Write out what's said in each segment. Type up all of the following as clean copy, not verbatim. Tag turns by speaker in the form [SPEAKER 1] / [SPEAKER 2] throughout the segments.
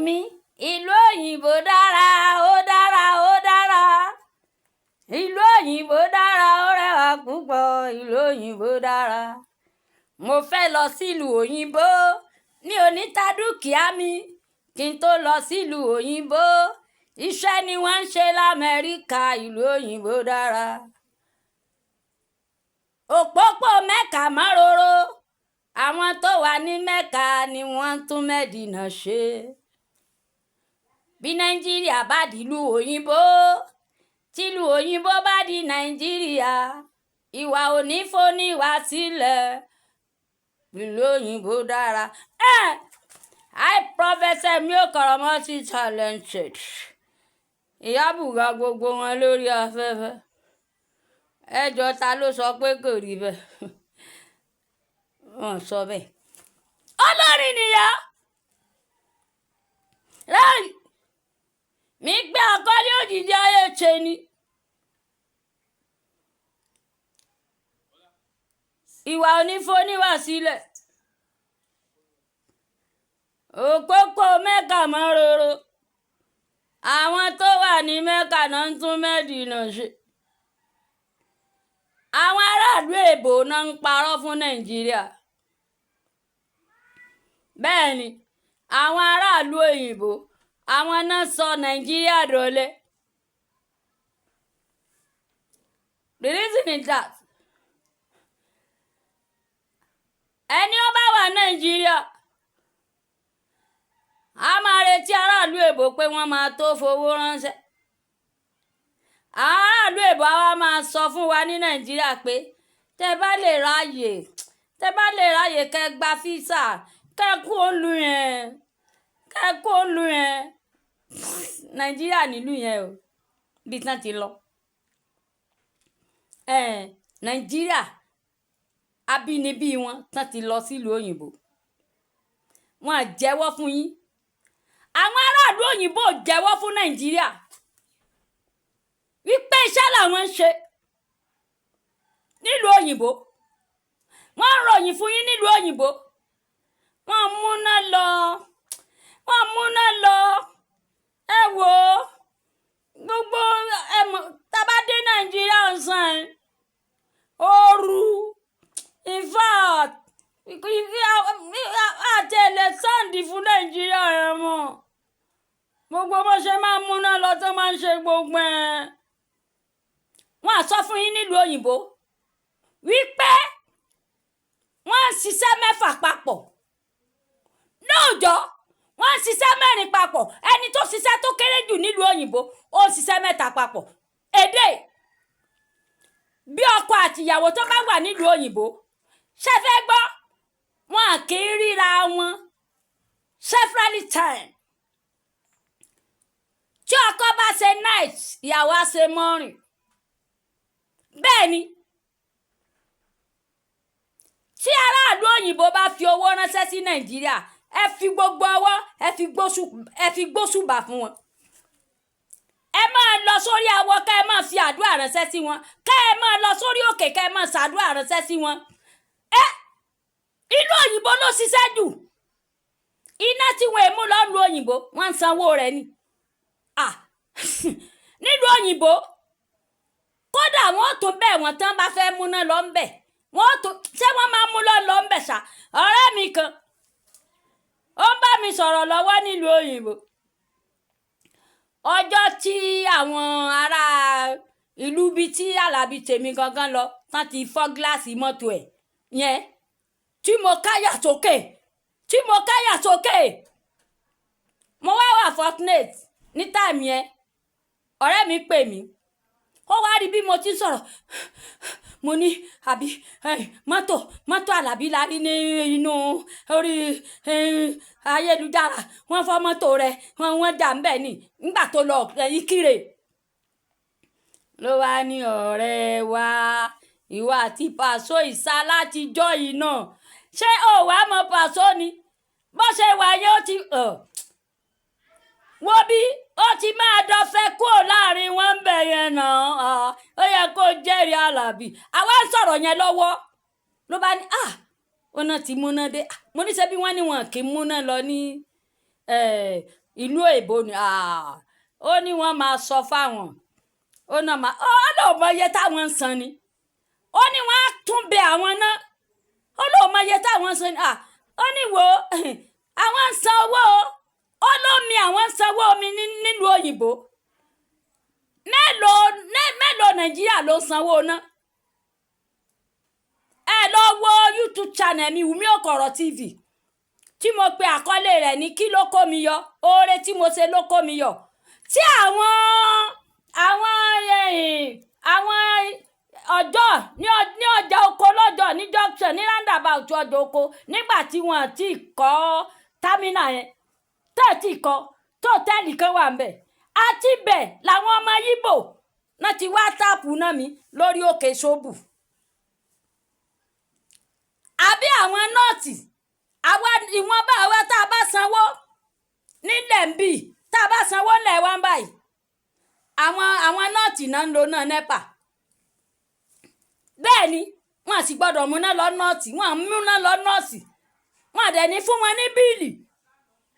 [SPEAKER 1] mí. Ìlú òyìnbó dára, ó dára, ó dára. Ìlú òyìnbó dára, ó rẹwà púpọ̀. Ìlú òyìnbó dára. Mo fẹ́ lọ sílùú òyìnbó. Mi ò ní ta dúkìá mi kí n tó lọ sílùú òyìnbó. Iṣẹ́ ni wọ́n ń ṣe l'Amẹ́ríkà. Ìlú òyìnbó dára. Òpópó Mẹ́kà máròró. Àwọn tó wà ní Mẹ́kà ni wọ́n ń tún Mẹ́dínà ṣe. Bí Nàìjíríà bá dìlú òyìnbó, tìlú òyìnbó bá di Nàìjíríà, ìwà ò ní fóníwà sílẹ̀. Ìlú òyìnbó dára. I Professor mi ò kọ̀rọ̀ multi talented. Ìyá bùgà gbogbo wọn lórí afẹ́fẹ́. Ẹ jọ, ta ló sọ pé kò rí bẹ́ẹ̀? Wọ́n sọ bẹ́ẹ̀. Olórin nìyá. Láì mi gbé àkọlé òjijì ayé ṣe ni. Ìwà onífóníwà sílẹ̀. Òpópó Mẹ́kà máròró. Àwọn tó wà ní Mẹ́kà náà ń tún Mẹ́dínà ṣe. Àwọn aráàlú èbó náà ń parọ́ fún Nàìjíríà. Bẹ́ẹ̀ ni, àwọn aráàlú òyìnbó, àwọn náà sọ Nàìjíríà dọ̀lẹ. The reason is that ẹni ó bá wà Nàìjíríà, a máa retí aráàlú èbó pé wọ́n máa tó fowó ránṣẹ́. Àwọn aráàlú èbó á wá máa sọ fún wa ní Nàìjíríà pé tẹ́ bá lè ráyè, tẹ́ bá lè ráyè kẹ́ gba físà, kẹ́ kú òǹlù yẹn, kẹ́ kú òǹlù yẹn. Nàìjíríà nílùú yẹn o, bí tán ti lọ. Nàìjíríà abínibí wọn tán ti lọ sílùú òyìnbó. Wọn à jẹ́wọ́ fún yín. Àwọn aráàlú òyìnbó ò jẹ́wọ́ fún Nàìjíríà wípé iṣẹ́ làwọn ń ṣe nílùú òyìnbó. Wọ́n ń ròyìn fún yín nílùú òyìnbó. Wọ́n múná lọ, wọ́n múná lọ. Ẹ wò ó, gbogbo ẹ mọ̀ tá bá dé Nàìjíríà ọ̀sán ooru. In fact, àti ẹ̀lẹ́ sáǹdì fún Nàìjíríà ẹ mọ̀. Gbogbo bó ṣe máa ń múná lọ tó máa ń ṣe gbogbo ẹ̀. Wọ́n á sọ fún yín nílùú òyìnbó wípé wọ́n ń ṣiṣẹ́ mẹ́fà papọ̀. Lóòjọ́, wọ́n ń ṣiṣẹ́ mẹ́rin papọ̀. Ẹni tó ṣiṣẹ́ tó kéré jù nílùú òyìnbó, ó ń ṣiṣẹ́ mẹ́ta papọ̀. Èdè bí ọkọ àti ìyàwó tó bá wà nílùú òyìnbó, ṣé fẹ́ gbọ́? Wọn kì í ríra wọn severally time. Tí ọkọ bá ṣe night, ìyàwó á ṣe morning. Bẹ́ẹ̀ ni, tí aráàlú òyìnbó bá fi owó ránṣẹ́ sí Nàìjíríà, ẹ fi gbogbo ọwọ́, ẹ fi gbóṣùbà fún wọn. Ẹ máa lọ sórí awọ ká ẹ máa fi àdúrà ránṣẹ́ sí wọn, ká ẹ máa lọ sórí òkè ká ẹ máa ṣàdúrà ránṣẹ́ sí wọn. Ẹ ìlú òyìnbó ló ṣiṣẹ́ jù. Iná tí wọn èmú lọ lu òyìnbó, wọ́n ń sanwó rẹ̀ ni. Nílùú òyìnbó, kódà wọ́n tún bẹ̀ wọ́n tán bá fẹ́ múná lọ ń bẹ̀. Wọ́n tún ṣé wọ́n máa mú lọ lọ ń bẹ̀ ṣá. Ọ̀rẹ́ mi kan, ó ń bá mi sọ̀rọ̀ lọ́wọ́ nílùú òyìnbó. Ọjọ́ tí àwọn ará ìlú bí tí Àlàbí tèmi gangan lọ tán ti fọ́ gíláàsì mọ́tò ẹ̀ yẹn, tí mo káyà sókè, tí mo káyà sókè. Mo wá wà fortunate ní táìmù yẹn. Ọ̀rẹ́ mi pè mí. Ó wá rí bí mo ti ń sọ̀rọ̀. Mo ní àbí mọ́tò, mọ́tò Àlàbí la rí ní inú orí ayélujára. Wọ́n fọ́ mọ́tò rẹ̀, wọ́n jà ń bẹ̀ ni. Nígbà tó lọ Ìkirè. Ló wá ní ọ̀rẹ́ wa, ìwọ àti Pàsó ìsá látijọ́ yìí náà. Ṣé o wá mọ Pàsó ni? Bó ṣe wà yẹn ó ti, wo bí ó ti máa dọ̀fẹ́ kúrò láàrin wọn ń bẹ̀ yẹn náà. Ó yẹ kó jẹ́rìí Àlàbí. Àwa ń sọ̀rọ̀ yẹn lọ́wọ́. Ló bá ní, ó náà ti múná dé. Mo ní ṣe bí wọ́n ní wọn kì í múná lọ ní. Ìlú èbó ni. Ó ní wọ́n máa sọ fáwọn, ó náà máa, ó lóun mọ iye táwọn ń san ni. Ó ní wọ́n á tún bẹ àwọn náà. Ó lóun mọ iye táwọn ń san ni. Ó ní wo, àwọn ń san owó o. Ó lómi, àwọn ń sanwó omi nílùú òyìnbó. Mélòó mélòó Nàìjíríà ló ń sanwó ná? Ẹ lọ wo YouTube channel mi, Wùmí Òkọ̀rọ̀ TV, tí mo pe àkọlé rẹ̀ ní "Kí ló kó mi yọ? Oore tí mo ṣe ló kó mi yọ." Tí àwọn ọjọ́ ní ọjà oko lọ́jọ́, ní junction, ní roundabout ọjà oko, nígbà tí wọ́n ti kọ́ terminal yẹn, tẹ́ ẹ̀ tí kọ́ tó, hòtẹ́ẹ̀lì kan wà ńbẹ̀, àti bẹ̀ làwọn ọmọ Yíbò náà ti wá tap náà mi lórí òkè ṣóbù, àbí àwọn North. Àwa ìwọ̀nba àwa tá a bá sanwó nílẹ̀ ń bì, tá a bá sanwó ńlẹ̀ wá ń báyìí, àwọn North náà ń lo náà NEPA. Bẹ́ẹ̀ ni wọ́n sì gbọ́dọ̀ múná lọ North, wọ́n múná lọ North, wọ́n dẹ̀ ní fún wọn ní bill.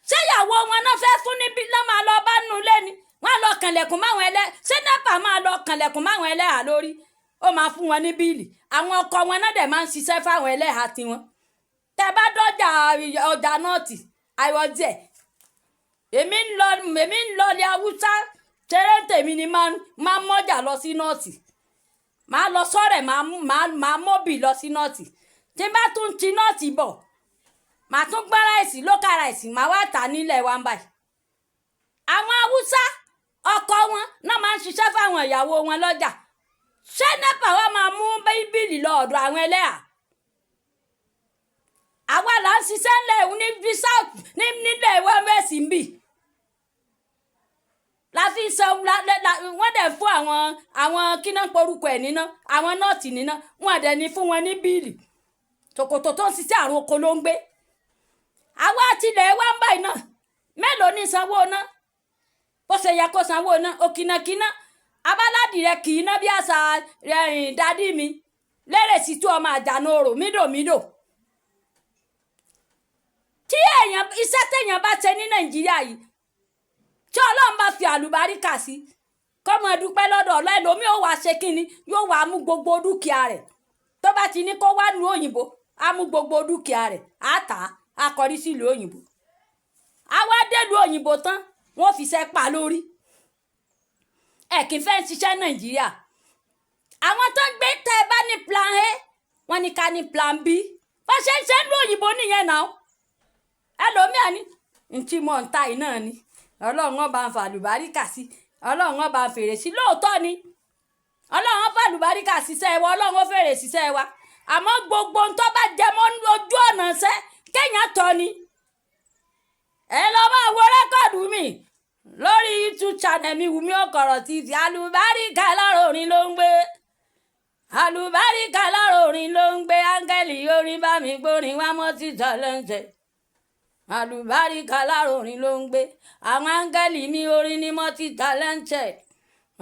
[SPEAKER 1] Ṣé ìyàwó wọn náà fẹ́ fún ní bill náà máa lọ bá nù lẹ́ni? Wọ́n á lọ kànlẹ̀kùn máwọn ẹlẹ́. Ṣé NEPA máa lọ kànlẹ̀kùn máwọn ẹlẹ́hà lórí, ó máa fún wọn ní bill? Àwọn ọkọ wọn náà dẹ̀ máa ń ṣiṣẹ́ fáwọn ẹlẹ́hà tiwọn. Tẹ bá dọ́jà ọjà North, àìwọ̀ díẹ̀, èmi ń lọ ilẹ̀ Haúsá ṣeré tèmi ni, máa mọ́jà lọ sí North, máa lọ sọ́rẹ̀, máa mọ́bì lọ sí North. Tí n bá tún ti North bọ̀, màá tún gbọ́n rice, local rice, màá wá tà nílẹ̀ wa ń báyìí. Àwọn Haúsá, ọkọ wọn náà máa ń ṣiṣẹ́ fáwọn ìyàwó wọn lọ́jà. Ṣé NEPA wa máa mú bill lọ ọ̀dọ̀ àwọn ẹlẹ́hà? Àwa là ń ṣiṣẹ́ ńlẹ̀ ní south, ní nílẹ̀ wa mẹ́sì ń bì la fi san. Wọ́n dẹ̀ fún àwọn kíná porúkọ ẹ̀ níná, àwọn North níná, wọ́n dẹ̀ ní fún wọn ní bill. Ṣòkòtò tó ń ṣiṣẹ́ àrùn oko ló ń gbé. Àwa tilẹ̀ wá ń báyìí náà, mélòó ní sanwó ná bó ṣe yẹ kó sanwó ná? Òkìnàkìnà abáládì rẹ kì í ná bí àṣà rẹ. Daddy mi lérè sí tú ọmọ àjànà orò mídòmídò. Tí èèyàn, iṣẹ́ téèyàn bá ṣe ní Nàìjíríà yìí, tí Ọlọ́run bá fi àlùbáríkà sí, kó máa dúpẹ́ lọ́dọ̀ Ọlọ́run. Ẹlòmíì ó wàá ṣe kínni, yóò wàá mú gbogbo dúkìá rẹ̀ tó bá ti ní kó wá lu òyìnbó, á mú gbogbo dúkìá rẹ̀, á tà á, á kọrí sílùú òyìnbó. Á wá délùú òyìnbó tán, wọ́n fi ṣẹ́ pa lórí ẹ̀. Kì í fẹ́ ṣiṣẹ́ Nàìjíríà. Àwọn tó ń gbé, tẹ́ ẹ bá ní plan A, wọ́n ní ká ní plan B. Bó ṣe ń ṣe ń lu òyìnbó nìyẹn náà. Ẹlòmíà ní ntí mọ̀ ń ta iná ni, Ọlọ́run ọba ń fa àlùbáríkà sí, Ọlọ́run ọba ń fèrè sí. Lóòótọ́ ni Ọlọ́run fa àlùbáríkà síṣẹ́ wa, Ọlọ́run ó fèrè síṣẹ́ wa, àmọ́ gbogbo ń tó bá jẹ mọ́ ojú ọ̀nà ṣẹ́ kéèyàn tọ́ ni. Ẹ lọ máa wo record mi lórí YouTube channel mi, Wùmí Òkọ̀rọ̀ TV. Àlùbáríkà lọ́rọ̀ orin ló ń gbé, àlùbáríkà lọ́rọ̀ orin ló ń gbé. Áńgẹ́lì orin bá mi gbórin wá mọ́ títọ́ ló ń ṣe. Àlùbáríkà lọ́rọ̀ orin ló ń gbé. Àwọn áńgẹ́lì mi orin ní multi talented.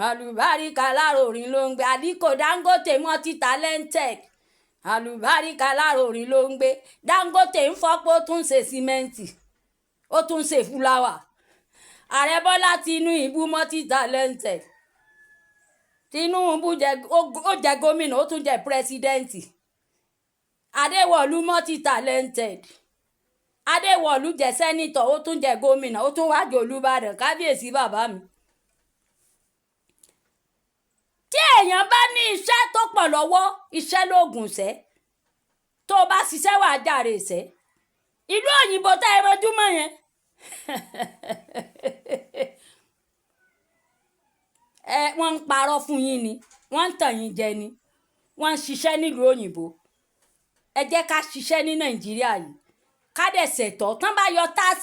[SPEAKER 1] Àlùbáríkà lọ́rọ̀ orin ló ń gbé. Aliko Dangote, multi talented. Àlùbáríkà lọ́rọ̀ orin ló ń gbé. Dangote ń fọ́pọ́, ó tún ṣe símẹ́ǹtì, ó tún ṣe fúláwà. Ààrẹ Bọ́lá Tinubu, multi talented. Tinubu jẹ, ó jẹ gómìnà, ó tún jẹ president. Adéwọ̀lú, multi talented. Adéwọ̀lú jẹ senator, ó tún jẹ gómìnà, ó tún wá jẹ Olúbàdàn. Kábíyèsí bàbá mi. Tí èèyàn bá ní iṣẹ́ tó pọ̀ lọ́wọ́, iṣẹ́ lóògùn ìṣẹ́. Tó o bá ṣiṣẹ́, wàá jàre ìṣẹ́. Ìlú òyìnbó tá ẹ rọjú mọ́ yẹn, ẹ wọ́n ń parọ́ fún yín ni, wọ́n ń tàn yín jẹ ni. Wọ́n ń ṣiṣẹ́ nílùú òyìnbó. Ẹ jẹ́ ká ṣiṣẹ́ ní Nàìjíríà yìí, ká dẹ̀ ṣẹ̀tọ́. Tán bá yọ tax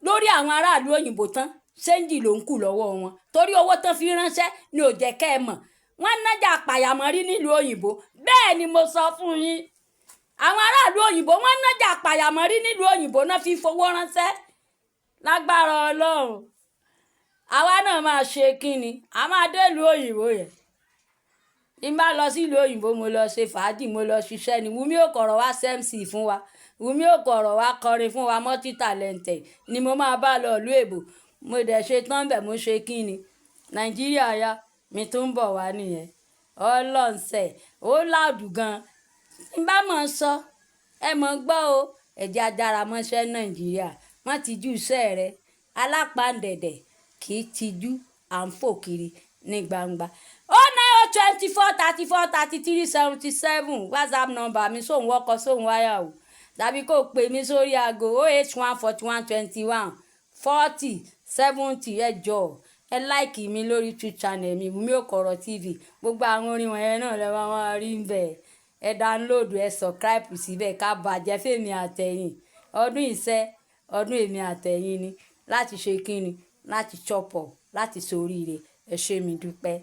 [SPEAKER 1] lórí àwọn aráàlú òyìnbó tán, change ló ń kù lọ́wọ́ wọn, torí owó tán fi ránṣẹ́ ni ò jẹ́ kẹ́ ẹ mọ̀. Wọ́n nájà pàyàmọ́ rí nílùú òyìnbó. Bẹ́ẹ̀ ni mo sọ fún yín. Àwọn aráàlú òyìnbó, wọ́n nájà pàyàmọ́ rí nílùú òyìnbó náà fi fowó ránṣẹ́. Lágbára Ọlọ́run, àwa náà máa ṣe kínni, a máa délùú òyìnbó yẹn. Bí n bá lọ sílùú òyìnbó, mo lọ ṣe fàájì, mo lọ ṣiṣẹ́ ni. Wùmí Òkọ̀rọ̀ wá MC fún wa. Wùmí Òkọ̀rọ̀ wá kọrin fún wa. Multi talented ni mo máa bá lọ ìlú èbò. Mo dẹ̀ ṣe tán bẹ̀, mo ṣe kí ni Nàìjíríà ya mi tún ń bọ̀ wá nìyẹn. Ọlọ́nsẹ̀ ó loud gan. N bá mọ̀ sọ, ẹ mọ̀ gbọ́ o. Ẹ̀jẹ̀ ajára mọ́ṣẹ́ Nàìjíríà, wọ́n ti jú iṣẹ́ rẹ̀. Alápàǹdẹ̀dẹ̀ kì í tijú, à ń fò kiri ní gbangba. 090 24 34 33 77, WhatsApp number mi. Sóhun wọ́kọ, sóhun wáyà o, tàbí kó o pè mí sórí aago 081 41 21 40 70. Ẹ jọ̀ọ́, ẹ like mi lórí YouTube channel mi, Wùmí Òkọ̀rọ̀ TV. Gbogbo àwọn orin wọ̀nyẹn náà lè máa máa rí ń bẹ̀. Ẹ download, ẹ subscribe síbẹ̀. Ká bàjẹ́ fèmí àtẹ̀yìn. Ọdún ìṣẹ́, ọdún èmi àtẹ̀yìn ni láti ṣe kíni, láti chop up, láti ṣoríire. Ẹ ṣé, mi dúpẹ́.